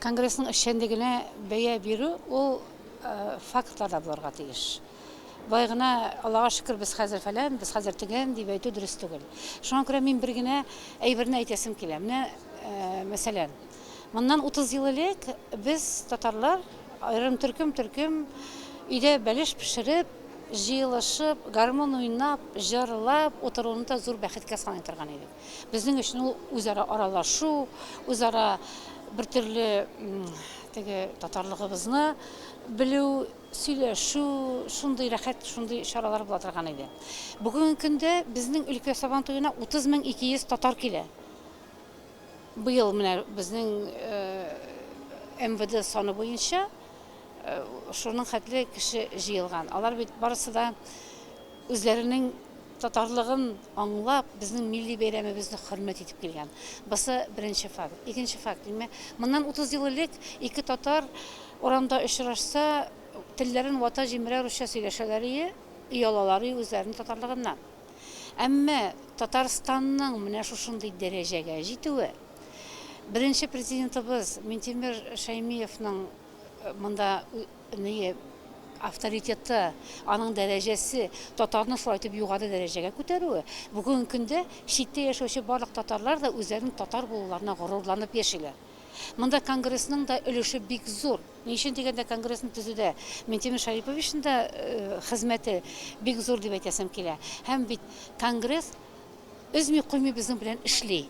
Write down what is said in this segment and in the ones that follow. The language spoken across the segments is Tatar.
Конгрессның эшчәнлегенә бәя бирү ул фактларда булырга тиеш. Болай гына, Аллага шөкер, без хәзер фәлән, без хәзер төгән, дип әйтү дөрес түгел. Шуңа күрә мин бер генә әйберне әйтәсем килә. Менә, мәсәлән, моннан 30 ел элек без, татарлар, аерым төркем-төркем өйдә бәлеш пешереп, җыелышып, гармун уйнап, җырлап утыруны да зур бәхеткә саный торган идек. Безнең өчен ул үзара аралашу, үзара бертөрле теге татарлыгыбызны белү, сөйләшү, шундый рәхәт, шундый чаралар була торган иде. Бүгенге көндә безнең өлкә Сабан туена 30 мең 200 татар килә. Быел менә безнең МВД саны буенча шуның хәтле кеше җыелган. Алар бит барысы да үзләренең татарлыгын аңлап, безнең милли бәйрәмебезне хөрмәт итеп килгән. Бусы беренче факт. Икенче факт, димәк, моннан 30 ел элек ике татар урамда очрашса, телләрен вата-җимерә русча сөйләшәләр ие, оялалар ие үзләренең татарлыгыннан. Әмма Татарстанның менә шушындый дәрәҗәгә җитүе, беренче президентыбыз Минтимер Шәймиевның монда ние авторитеты, аның дәрәҗәсе, татарны шулай итеп югары дәрәҗәгә күтәрүе, бүгенге көндә читтә яшәүче барлык татарлар да үзләренең татар булуларына горурланып яшиләр. Монда Конгрессның да өлеше бик зур. Ни өчен дигәндә, Конгрессны төзүдә Минтимер Шәриповичның да хезмәте бик зур дип әйтәсем килә. Һәм бит Конгресс өзми куймый безнең белән эшли.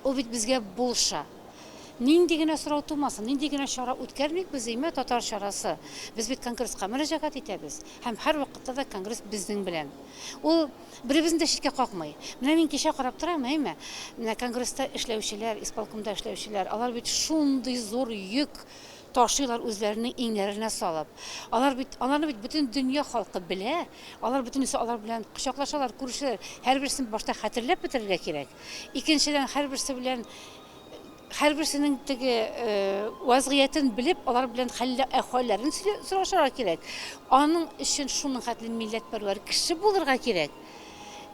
Ул бит безгә булыша. Нинди генә сорау тумасын, нинди генә чара үткәрмик без, әйме, татар чарасы, без бит Конгресска мөрәҗәгать итәбез. Һәм һәрвакытта да Конгресс безнең белән. Ул беребезне дә читкә какмый. Менә мин кичә карап торам, әйме, менә Конгресста эшләүчеләр, исполкомда эшләүчеләр, алар бит шундый зур йөк ташыйлар үзләренең иңнәренә салып. Алар бит, аларны бит бөтен дөнья халкы белә, алар бөтенесе алар белән кочаклашалар, күрешәләр. Һәрберсен башта хәтерләп бетерергә кирәк. Икенчедән, һәрберсе белән һәрберсенең теге вазгыятен белеп, алар белән хәллә әхвәлләрен сорашырга кирәк. Аның өчен шуның хәтле милләтпәрвәр кеше булырга кирәк.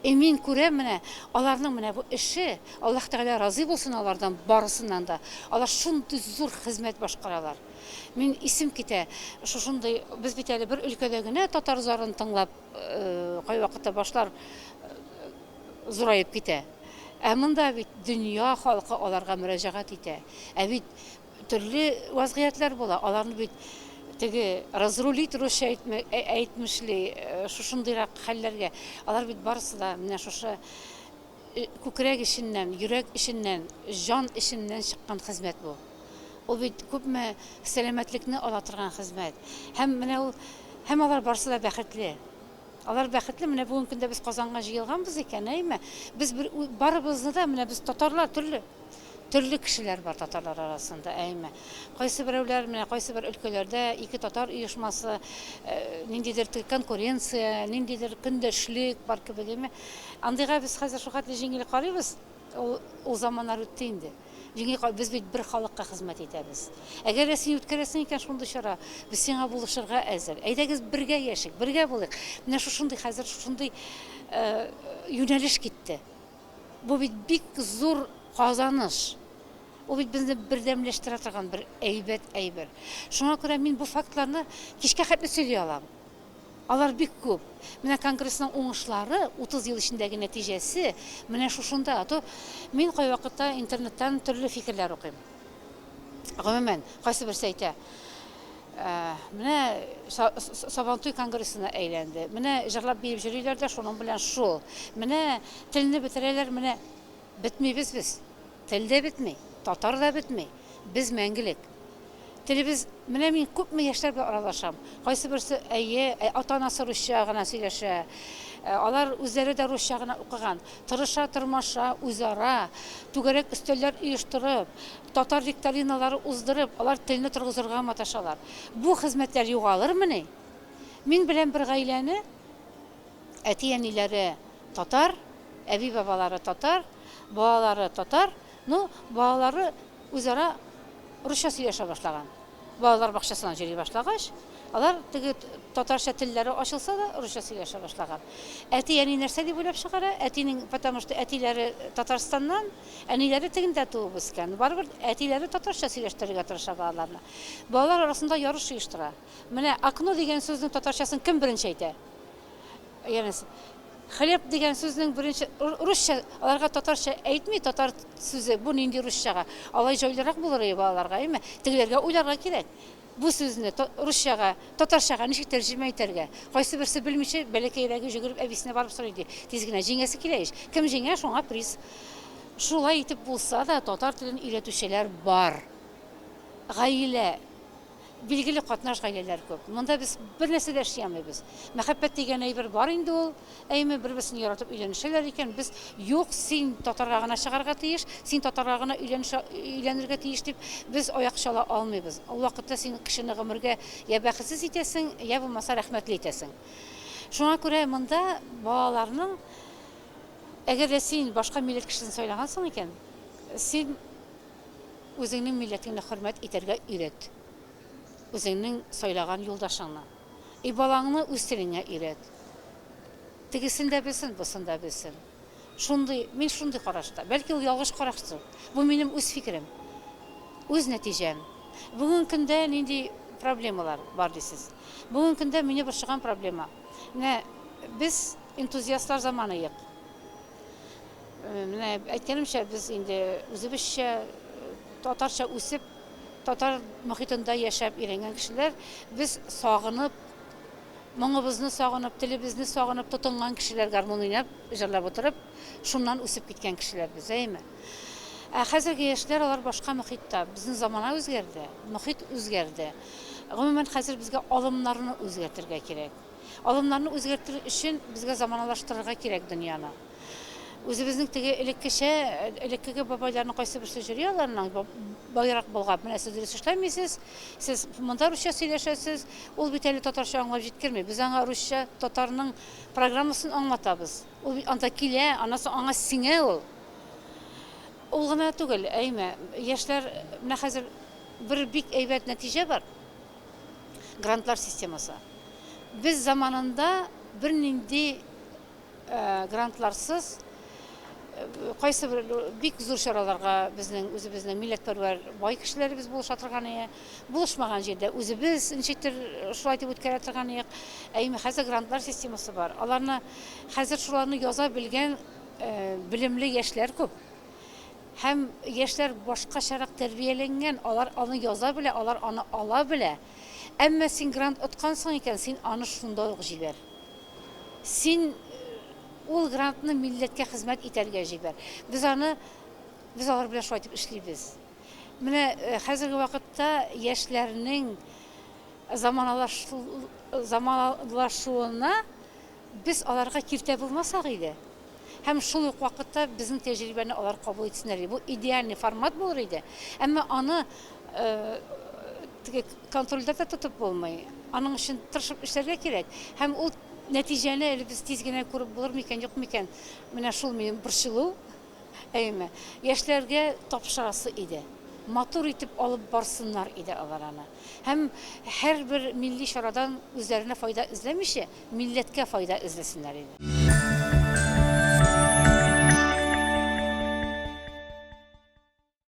И мин күрәм менә, аларның менә бу эше, Аллаһ Тәгалә разый булсын алардан барысыннан да. Алар шундый зур хезмәт башкаралар. Мин исем китә, шушындый, без бит әле бер өлкәдә генә татар зарын тыңлап, кайвакытта башлар зураеп китә. Ә монда бит дөнья халкы аларга мөрәҗәгать итә. Ә бит төрле вазгыятьләр була. Аларны бит теге разрулить русча әйтмешли, шушындыйрак хәлләргә. Алар бит барысы да менә шушы күкрәк эченнән, йөрәк эченнән, җан эченнән чыккан хезмәт бу. Ул бит күпме сәламәтлекне ала торган хезмәт. Һәм менә ул, һәм алар барысы да бәхетле. Алар бәхетле, менә бүгенге көндә без Казанга җыелганбыз икән, әйме? Без бер барыбызны да, менә без татарлар төрле төрле кешеләр бар татарлар арасында, әйме? Кайсы берәүләр менә кайсы бер өлкәләрдә ике татар оешмасы, ниндидер конкуренция, ниндидер көндәшлек бар кебек, әйме? Андыйга без хәзер шулхәтле җиңел карыйбыз. Ул, ул заманнар үтте инде. Җиңел кал, без бит бер халыкка хезмәт итәбез. Әгәр дә син үткәрәсең икән шундый чара, без сиңа булышырга әзер. Әйдәгез бергә яшик, бергә булыйк. Менә шушындый хәзер шушындый юнәлеш китте. Бу бит бик зур казаныш. Ул бит безне бердәмләштерә торган бер әйбәт әйбер. Шуңа күрә мин бу фактларны кичкә хәтле сөйли алам. Алар бик күп. Менә конгрессның уңышлары, 30 ел эчендәге нәтиҗәсе менә шушында. А то мин кайвакытта интернеттан төрле фикерләр укыйм. Гомумән, кайсы берсе әйтә, менә Сабантуй конгрессына әйләнде, менә җырлап биеп йөриләр дә шуның белән шул, менә телне бетерәләр, менә бетмибез без. Тел дә бетми, татар да бетми. Без мәңгелек. Телебез, менә мин күпме яшьләр белән аралашам. Кайсы берсе, әйе, ата-анасы русча гына сөйләшә. Алар үзләре дә русча гына укыган. Тырыша, тырмаша, үзара түгәрәк өстәлләр оештырып, татар викториналары уздырып, алар телне торгызырга маташалар. Бу хезмәтләр югалырмыни? Мин беләм бер гаиләне, әти-әниләре татар, әби-бабалары татар, балалары татар, ну, балалары үзара русча сөйләшә башлаган. Балалар бакчасына йөри башлагач, Алар теге татарча телләре ачылса да, русча сөйләшә башлаган. Әти-әни нәрсә дип уйлап чыгара? Әтинең, потому что әтиләре Татарстаннан, әниләре тегендә туып үскән. Барыбер әтиләре татарча сөйләштерергә тырыша балаларны. Балалар арасында ярыш оештыра. Менә окно дигән сүзнең татарчасын кем беренче әйтә? Янәсе. Хлеб дигән сүзнең беренче русча, аларга татарча әйтми, татар сүзе бу нинди русчага? Алай җайлырак булыр иде балаларга, әйме? Тегеләргә уйларга кирәк. Бу сүзне русчага, татарчага ничек тәрҗемә итәргә? Кайсы берсе белмичә, бәләкәйрәге җөгереп әбисенә барып сорый ди. Тиз генә җиңәсе килә ич. Кем җиңә, шуңа приз. Шулай итеп булса да, татар телен өйрәтүчеләр бар. Гаилә Билгеле, катнаш гаиләләр күп. Монда без бер нәрсә дә эшли алмыйбыз. Мәхәббәт дигән әйбер бар инде ул. Әйме, бер-берсен яратып өйләнешәләр икән, без юк, син татарга гына чыгарга тиеш, син татарга гына өйләнешә, өйләнергә тиеш дип, без аяк чала алмыйбыз. Ул вакытта син кешене гомергә я бәхетсез итәсең, я булмаса рәхмәтле итәсең. Шуңа күрә монда балаларның, әгәр дә син башка милләт кешесен сайлагансың икән, син Үзеңнең милләтеңне хөрмәт итәргә өйрәт. Үзеңнең сайлаган юлдашыңны. И балаңны үз телеңә өйрәт. Тегесен дә белсен, бусын да белсен. Шундый, мин шундый карашта. Бәлки ул ялгыш караштыр. Бу минем үз фикерем. Үз нәтиҗәм. Бүгенге көндә нинди проблемалар бар дисез. Бүгенге көндә мине борчыган проблема. Менә без энтузиастлар заманыек. Менә әйткәнемчә, без инде үзебезчә татарча үсеп, татар мохитында яшәп өйрәнгән кешеләр, без сагынып, моңыбызны сагынып, телебезне сагынып тотынган кешеләр, гармун уйнап, җырлап утырып, шуннан үсеп киткән кешеләр без, әйеме? Ә хәзерге яшьләр алар башка мохитта. Безнең замана үзгәрде, мохит үзгәрде. Гомумән, хәзер безгә алымнарны үзгәртергә кирәк. Алымнарны үзгәртер өчен безгә заманалаштырырга кирәк дөньяны. Үзебезнең теге элеккечә, элеккеге бабайларның кайсы берсе йөри аларның байрак болгап, менә сез дөрес эшләмисез, сез монда русча сөйләшәсез, ул бит әле татарча аңлап җиткерми. Без аңа русча татарның программасын аңлатабыз. Ул бит анда килә, аннан соң аңа сеңә ул. Ул гына түгел, әйме, яшьләр менә хәзер бер бик әйбәт нәтиҗә бар. Грантлар системасы. Без заманында бернинди грантларсыз кайсы бер бик зур чараларга безнең үзебезнең милләтпәрвәр бай кешеләребез булыша торган иде. Булышмаган җирдә үзебез ничектер шулай итеп үткәрә торган идек. Ә инде хәзер грантлар системасы бар. Аларны хәзер шуларны яза белгән белемле яшьләр күп. Һәм яшьләр башкачарак тәрбияләнгән, алар аны яза белә, алар аны ала белә. Әмма син грант откансың икән, син аны шунда ук җибәр. Син ул грантны милләткә хезмәт итәргә җибәр. Без аны, без алар белән шулай итеп эшлибез. Менә хәзерге вакытта яшьләрнең заманалашуына без аларга киртә булмасак иде. Һәм шул ук вакытта безнең тәҗрибәне алар кабул итсеннәр иде. Бу идеальный формат булыр иде. Әмма аны теге контрольдә дә тотып булмый. Аның өчен тырышып эшләргә кирәк. Һәм ул нәтиҗәне әле без тиз генә күреп булыр микән, юк микән? Менә шул минем борчылу. Әйеме? Яшьләргә тапшырасы иде. Матур итеп алып барсыннар иде алар аны. Һәм һәрбер милли чарадан үзләренә файда эзләмичә, милләткә файда эзләсеннәр иде.